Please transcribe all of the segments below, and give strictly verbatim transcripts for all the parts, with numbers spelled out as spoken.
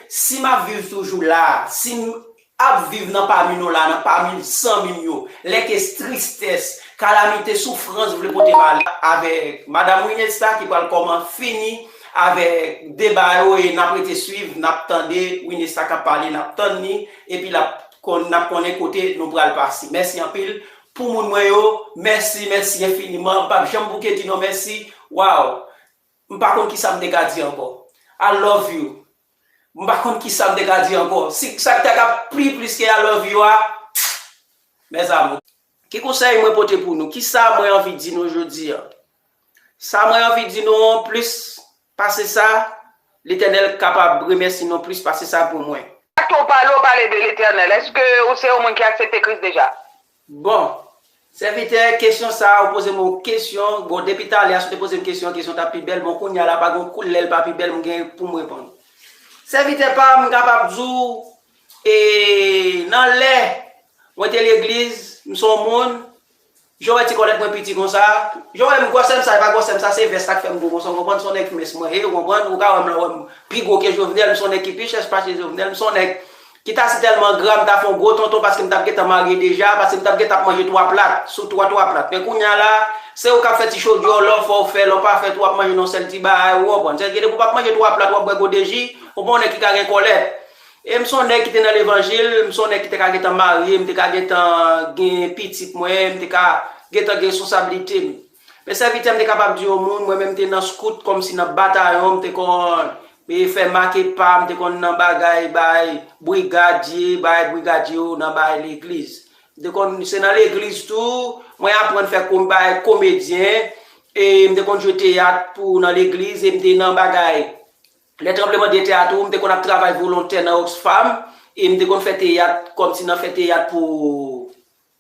Si m ap viv toujou la, si m ap viv nan pami nou la, nan pami zanmi m yo, lè ke tristès, kalamite, soufrans vle pote m ale avèk Madam Winesta ki pral kòman fini avèk deba yo e n ap rete swiv, n ap tande Winesta k ap pale, n ap tann li, epi l ap konn, n ap konnen kote nou pral pase. Mèsi anpil pou moun mwen yo, mèsi, mèsi enfiniman, m p ap janm bouke di nou mèsi, waw, m pa konn kisa m te ka di ankò. I love you. M pa konn kisa m te ka di ankò. Si sa k ta ka pi plis ke I love you a, mes amours. Ki konsèy mwen pote pou nou? Kisa mwen anvi di nou jodi a? Sa mwen anvi di nou an plis pase sa, Letènèl kapab remèsye nou plis pase sa pou mwen. Sak tou pale, ou pale de Letènèl. Èske ou se yon moun ki aksepte Kris deja? Bon, sèvitè, kesyon sa a, ou poze m yon kesyon. Bon, depi talè a, si w te poze m kesyon, kesyon t ap pi bèl. Bon, kounye a la, pa gen yon koulè l pa pi bèl, m gen pou m reponn. Sèvitè pa m, m kapab di w, e, nan lè mwen te legliz, m se yon moun, jan w wè ti kòlèt mwen piti konsa, jan w wè m gwosè m sa, e pa gwosè m sa, se vès la k fè m gwo konsa, w konprann, se yon nèg ki mens mwen ye, w konprann, ou ka wè m la, wè m pi gwo ke Jovenel, m se yon nèg ki pi chèch pase Jovenel, m se yon nèg ki ta si tèlman gran, m ta fè yon gwo tonton paske m t ap gentan marye deja, paske m t ap gentan ap manje twa plat, sou twa, twa plat. Men kounye a la, se ou k ap fè ti chodyè w, lè w fè, w fè, lè w pa fè tou, w ap manje nan sèl ti bagay, ou konprann. Sètadi depi w p ap manje twa plat, w ap bwè gwo de ji, ou pa yon nèg ki ka gen kòlèt. E m se yon nèg ki te nan levanjil, m se yon nèg ki te ka gentan marye, m te ka gentan gen pitit mwen, m te ka gentan gen responsablite m. Men sèvitè, m te kapab di yon moun, mwen menm m te nan skout, kòmsi nan batayon, m te konn, e, fè make pa, m te konn nan bagay, bay brigadye, bay brigadye yo nan bay legliz. M te konn, se nan legliz tou, mwen aprann fè kom-, bay komedyen, e m te konn jwe teyat pou nan legliz, e m te nan bagay. Lè tranblemanntè a tou, m te konn ap travay volontè nan Oxfam, e m te konn fè teyat, kòmsi nan fè teyat pou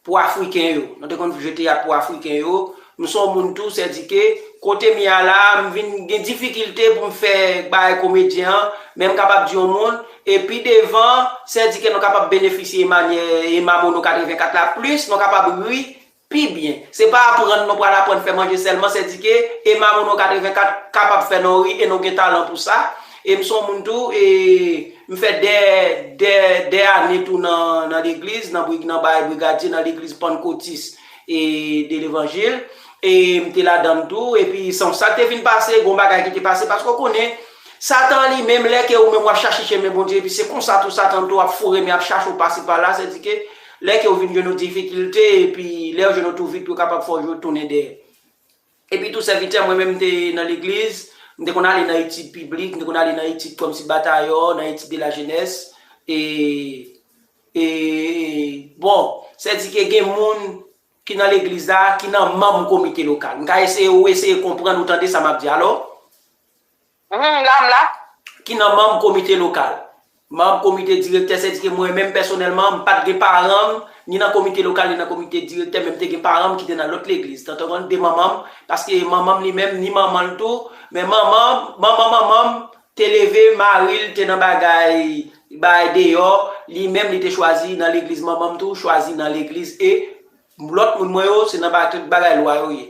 pou Afriken yo. Nou te konn jwe teyat pou Afriken yo. M se yon moun tou, sètadi ke kote m ye a la, m vin gen difikilte pou m fè bagay komedyen an, men m kapab di yon moun, e pi devan, sètadi ke nou kapab benefisye manyè Ema Mono katrevenkat la plis, nou kapab ri pi byen. Se pa aprann nou pral aprann fè manje sèlman, sètadi ke Ema Mono katrevenkat kapab fè nou ri e nou gen talan pou sa. E m se yon moun tou, e m fè dè, dè, dè ane tou nan, nan legliz, nan brig-, nan bay brigadye, nan legliz Pannkotis e de levanjil. E m te ladan l tou. Epi, san sa k te vin pase, gon bagay ki te pase, paske w konnen, Satan li menm, lè ke ou menm w ap chache chemen Bondye, epi se konsa tou Satan tou ap foure men ap chache w pase pa la, sètadi ke lè ke w vin jwenn yon difikilte, epi lè yo jwenn ou tou vit, yo kapab fè w tounen dèyè. Epi tou, sèvitè, mwen menm, m te nan legliz, m te konn ale nan etid piblik, m te konn ale nan etid kòmsi batayò, nan etid de la jenès, e, e, bon, sètadi ke gen moun ki nan legliz la, ki nan manm komite lokal. M ka eseye, ou eseye konprann, ou tande sa m ap di, alò? Mhm, la, m la. Ki nan manm komite lokal. Manm komite direktè, sètadi ke mwen menm pèsonèlman, m pa t gen paran m, ni nan komite lokal, ni nan komite direktè, men m te gen paran m ki te nan lòt legliz. Tankou de manman m, paske manman m li menm, ni manman l tou, men manman, manman manman m te leve, mari l te nan bagay, bagay deyò, li menm li te chwazi nan legliz manman m tou, chwazi nan legliz e lòt moun mwen yo, se nan ba-, tout bagay lwa yo ye.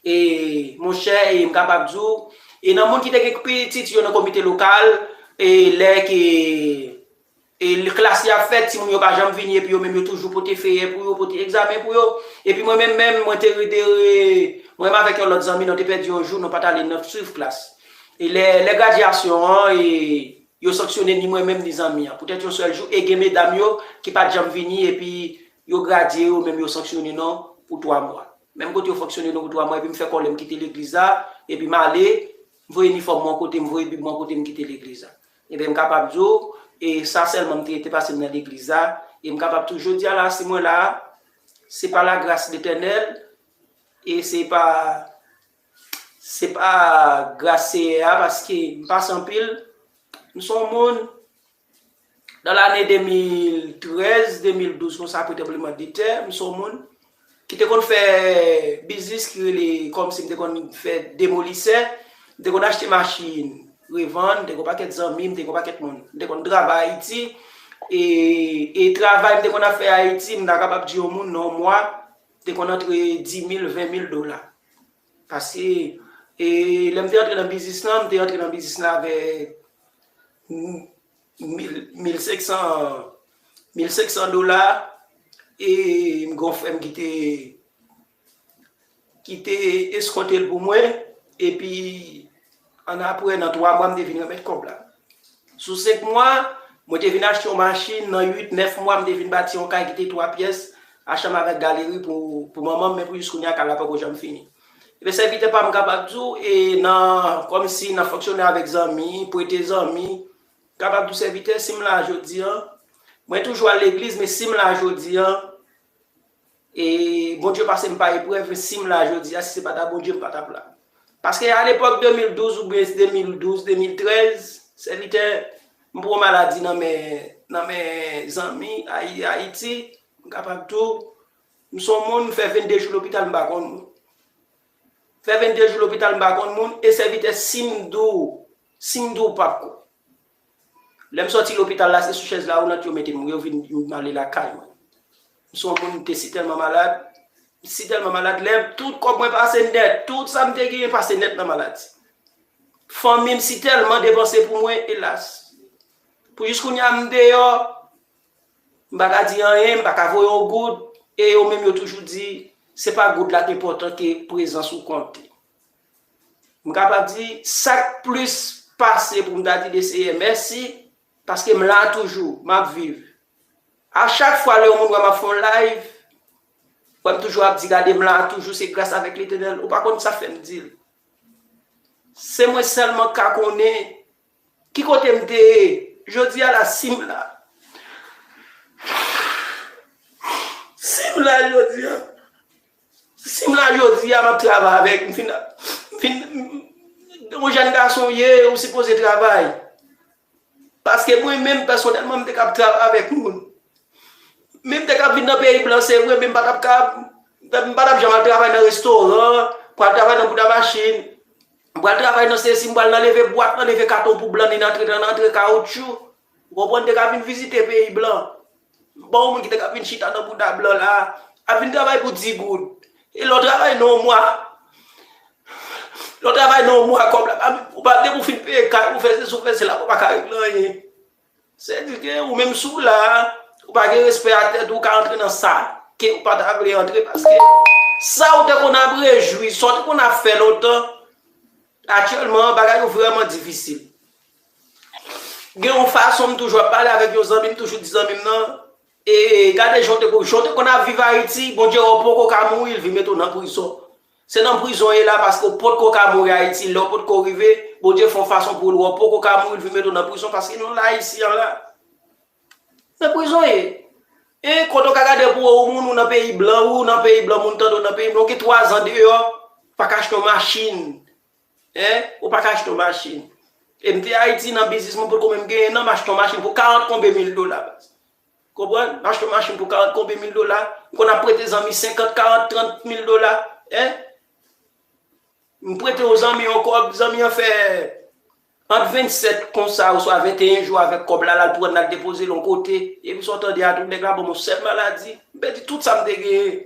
E, monchè, e m kapab di w, e nan moun ki te gen pitit yo nan komite lokal, e lè ke, e l-, klas yo ap fèt, timoun yo pa janm vini, epi yo menm yo toujou pote feyè pou yo, pote egzamen pou yo. Epi mwen menm, menm, mwen te rete, mwen menm avèk yon lòt zanmi, nou te pèdi yon jou, nou pa t ale nan swiv klas. E lè, lè gradyasyon an, e yo sanksyone ni mwen menm, ni zanmi an. Poutèt yon sèl jou, e gen medam yo ki pa t janm vini, epi yo gradye yo, menm yo sanksyone nou pou twa mwa. Menm kote yo sanksyone nou pou twa mwa, epi m fè kòlè m kite legliz la, epi m ale, m voye inifòm mwen kote, m voye bib mwen kote, m kite legliz la. Ebyen, m kapab di w, e sa sèlman m te rete pase m nan legliz la, e m kapab tou, jodi a la, si mwen la, se pa lagras Letènèl, e se pa, se pa gras Seyè a, paske m pase anpil, m se yon moun, nan lane de mil trèz, de mil douz, konsa apre tranblemanntè, m se yon moun ki te konn fè biznis ki rele, kòmsi m te konn fè demolisè, m te konn achte machin, revann, m te gen yon pakèt zanmi, m te gen yon pakèt moun. M te konn travay Ayiti, e, e travay m te konn ap fè Ayiti, m ta kapab di yon moun nan yon mwa, m te konn antre dis mil, ven mil dola. Paske, e, lè m te antre nan biznis lan, m te antre nan biznis lan avèk, m, mil, mil senk san, mil senk san dola, e m gen yon frè m ki te, ki te eskonte l pou mwen, epi annapre, nan twa mwa, m te vin remèt kòb la. Sou senk mwa, mwen te vin achte yon machin, nan uit, nèf mwa, m te vin bati yon kay ki te twa pyès, ak chanm avèk galeri pou, pou manman m, men pou jis kounye a, kay la poko janm fini. Ebyen, sèvitè pa m kapab di w, e nan, kòmsi nan fonksyone avèk zanmi, prete zanmi, kapab di w sèvitè, si m la jodi a, mwen toujou al legliz, men si m la jodi a, e Bondye pase m pa eprèv, si m la jodi a, si se pa ta Bondye, m pa t ap la. Paske alepòk de mil douz oubyen de mil douz, de mil trèz, sèvitè, m pran maladi nan men, nan men zanmi Ayi-, Ayiti, m kapab di w, m se yon moun, m fè vennde jou lopital, m pa konn moun. Fè vennde jou lopital, m pa konn moun, e sèvitè, si m di w, si m di w, w p ap kwè. Lè m sòti lopital la, se sou chèz la woulant yo mete m, yo vin, m ale lakay mwen. M se yon moun, m te si tèlman malad, m si tèlman malad, lè tout kòb mwen pase nèt, tout sa m te genyen pase nèt nan maladi. Fanmi m si tèlman depanse pou mwen, elas. Pou jis kounye a, m deyò, m pa ka di anyen, m pa ka voye yon goud, e yo menm yo toujou di, se pa goud la k enpòtan ke prezans ou konte. M kapab di, sa k plis pase pou m ta di de Seyè mèsi, paske m la toujou, m ap viv. A chak fwa lè yon moun wè m ap fè yon live, wè m toujou ap di, gade m la toujou, se gras avèk Letènèl. Ou pa konn sa fè m di l. Se mwen sèlman k ka konnen ki kote m te ye. Jodi a la, si m la. Si m la jodi a. Si m la jodi a, m ap travay avèk, m fin, m fin, m, yon jèn gason w ye, ou sipoze travay. Paske mwen menm, pèsonèlman, m te kab travay avèk moun. Men m te kab vin nan peyi blan, se vre, men m pa t ap kab, m pa t ap janm al travay nan restoran, pou al travay nan bouda machin, m pral travay nan sesi, m pral nan leve bwat, nan leve katon pou blan, ni nan antre, nan antre kawoutchou. Ou konprann, m te ka vin vizite peyi blan. Bon, yon moun ki te ka vin chita nan bouda blan la, ap vin travay pou di goud. E lè w travay nan yon mwa, lè w travay nan yon mwa, kòb la, pa, ou pa, depi w fin peye kay, ou fè sesi, ou fè sela, ou pa ka regle anyen. Sètadi ke ou menm si w la, ou pa gen respè a tèt ou, ou ka antre nan sa ke ou pa ta vle antre, paske sa ou te konn ap rejwi, sa w te konn ap fè lontan, aktyèlman, bagay yo vrèman difisil. Gen yon fason m toujou ap pale avèk yon zanmi, m toujou di zanmi m nan, e gade jan w te, jan w te konn ap viv Ayiti, Bondye wè w poko ka mouri, l vin mete w nan prizon. Se nan prizon w ye la, paske w potko ka mouri Ayiti, lè w potko rive, Bondye fè yon fason pou l wè w poko ka mouri, l vin mete w nan prizon, paske nou la, isi an la. Nan prizon w ye. E kote w ka gade pou wè w moun, ou nan peyi blan, ou nan peyi blan, moun tande w nan peyi blan, ou gen twa zan deyò, ou pa ka achte yon machin. Hein? Ou pa ka achte yon machin. E m te Ayiti nan biznis, mwen potko menm genyen, non, m achte yon machin pou karant konbe mil dola, baz. Konprann? M achte yon machin pou karant konbe mil dola. M konn ap prete zanmi senkant, karant, trant mil dola. Hein? M prete yon zanmi yon kòb, zanmi an fè ant vennsèt konsa, oswa venteyen jou avèk kòb la, l al pran l, l al depoze l yon kote. Epi sa w tande a tou, nèg la ban m yon sèl maladi. M pèdi tout sa m te genyen.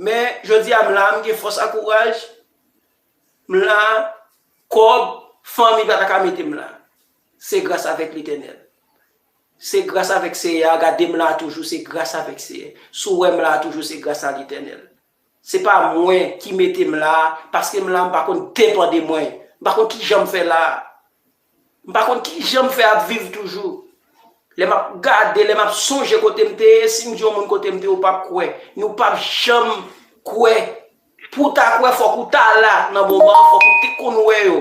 Men, jodi a, m la, m gen fòs ak kouraj. M la, kòb, fanmi pa ta ka mete m la. Se gras avèk Letènèl. Se gras avèk Seyè a, gade m la toujou, se gras avèk Seyè. Si w wè m la toujou, se gras a Letènèl. Se pa mwen ki mete m la, paske m la, m pa konn depann de mwen. M pa konn kijan m fè la. M pa konn kijan m fè ap viv toujou. Lè m ap gade, lè m ap sonje kote m te ye, si m di yon moun kote m te ye, ou p ap kwè. Ni ou p ap janm kwè. Pou w ta kwè, fòk ou ta la nan moman an, fòk ou te konn wè yo.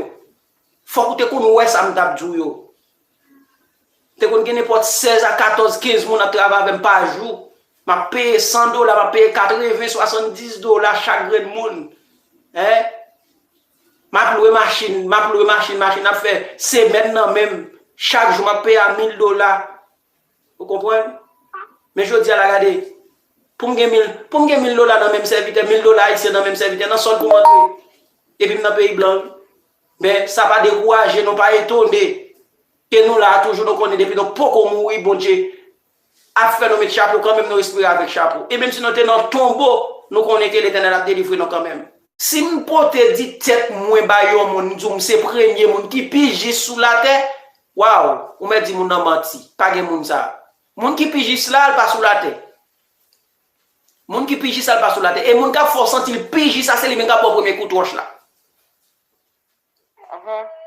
Fòk ou te konn wè sa m t ap di w yo. Te konn gen nenpòt sèz a katòz, kenz moun ap travay avè m pa jou. M ap peye san dola, m ap peye katreven, swasanndis dola chak grenn moun. Hein? M ap lwe machin, m ap lwe machin, machin ap fè semèn nan men m. Chak jou m ap peye a mil dola. Ou konprann? Men jodi a la, gade, pou m gen mil, pou m gen mil dola nan men m sèvitè, mil dola ayisyen nan men m sèvitè, nan sòl pou m antre. Epi m nan peyi blan, wi. Men sa pa dekouraje nou, pa etone ke nou la toujou, nou konnen depi nou poko mouri, Bondye ap fè nou met chapo kanmenm, nou respire avèk chapo. E menm si nou te nan tonbo, nou konnen ke Letènèl ap delivre nou kanmenm. Si m pote di tèt mwen bay yon moun, m di w m se premye moun ki pi jis sou latè, Waw, ou mèt di moun nan manti. Pa gen moun sa. Moun ki pi jis la, l pa sou latè. Moun ki pi jis la, l pa sou latè. E moun k ap fè w santi l pi jis la, se li menm k ap ba w premye kout wòch la. Ahan.